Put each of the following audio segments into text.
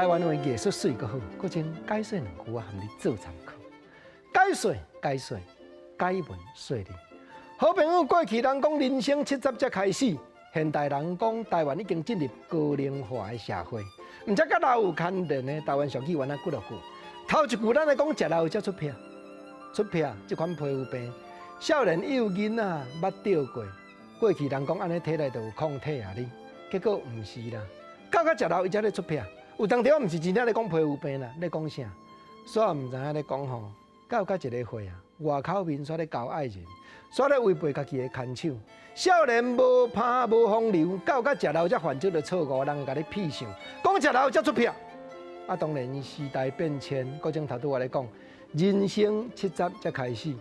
台灣話藝術媠閣好，閣將解說兩句仔含你做參考。解說解說，解文說理。好朋友，過去人講人生七十才開始，現代人講台灣已經進入高齡化的社會。毋知佮老有牽連的台灣俗語，原來幾落句。頭一句咱來講食老才出癖，出癖這款皮膚病，少年幼囡仔捌著過。過去人講按呢體內就有抗體啊，你結果毋是啦。到較食老伊才咧出癖。有當時我毋是真正咧講皮膚病啦，咧講啥？煞毋知影咧講吼，到較一个歲啊，外口面煞咧交愛人，煞咧違背家己的牽手。少年無拍無風流，到較食老才犯這个錯誤，人會共你屁想，講食老才出癖。啊，當然時代變遷，閣種頭拄我咧講，人生七十才開始。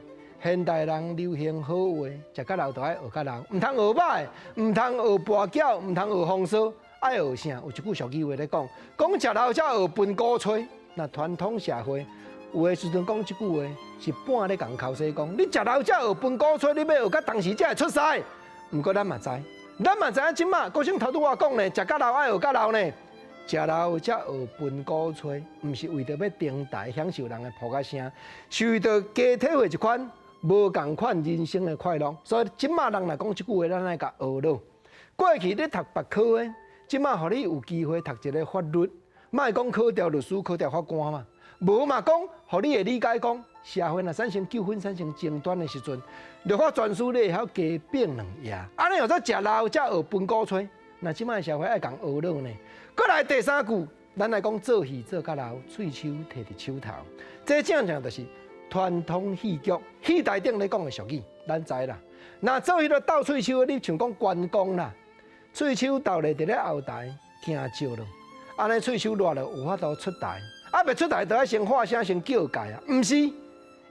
現代人流行好話，食較老就愛學較老，毋通學歹，毋通學跋筊，毋通學風騷。愛學啥？有一句俗語話咧講，講食老才學盆鼓吹。若傳統社會有的時陣講這句話是半咧共剾洗講，你食老才學盆鼓吹，你欲學甲當時才會出世。毋過咱嘛知，咱嘛知影這馬閣像頭拄我講呢，食較老愛學較老呢。食老才學盆鼓吹，毋是為著欲登台享受人的噗仔聲，是為著加體會一款無仝款人生的快樂。所以這馬人若講這句話，咱愛共學落。過去咧讀別科的，這馬予你有機會讀一个法律，莫講考著律師、考著法官嘛，無嘛講，予你會理解講，社會若產生糾紛、產生爭端的時陣，律法專書你會曉加變兩頁。按呢叫做食老才學盆鼓吹。若這馬社會愛共學落呢？閣來第三句，咱來講做戲做較老，喙鬚提佇手頭。這正正就是傳統戲劇戲台頂咧講的俗語，咱知啦。若做彼个鬥喙鬚，你像講關公啦，喙鬚鬥咧佇咧後台驚石落，按呢喙鬚爛了有法度出台，啊欲出台就愛先喊聲先叫界啊，毋是，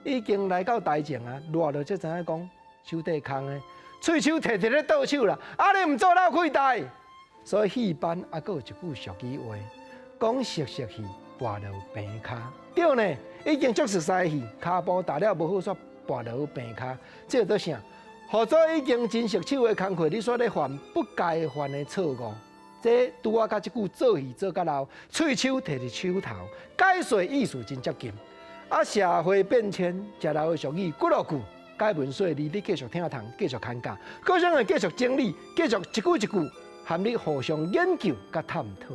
已經來到台前啊，爛了才知影講手底空的，喙鬚提佇咧倒手啦，啊你毋做哪有開台？所以戲班猶閣有一句俗語話，講熟悉戲跋落病跤，對呢，已經足熟似戲，跤步踏了無好，煞跋落病跤，這做啥？予做已經真熟手的工課，你煞咧犯不該犯的錯誤。這拄仔佮這句做戲做較老，喙鬚提佇手頭，解說意思真接近。啊，社會變遷，食老的俗語幾落句，解文說理，你繼續聽堂，繼續看教，閣想會繼續整理，繼續一句一句。含你互相研究佮探討。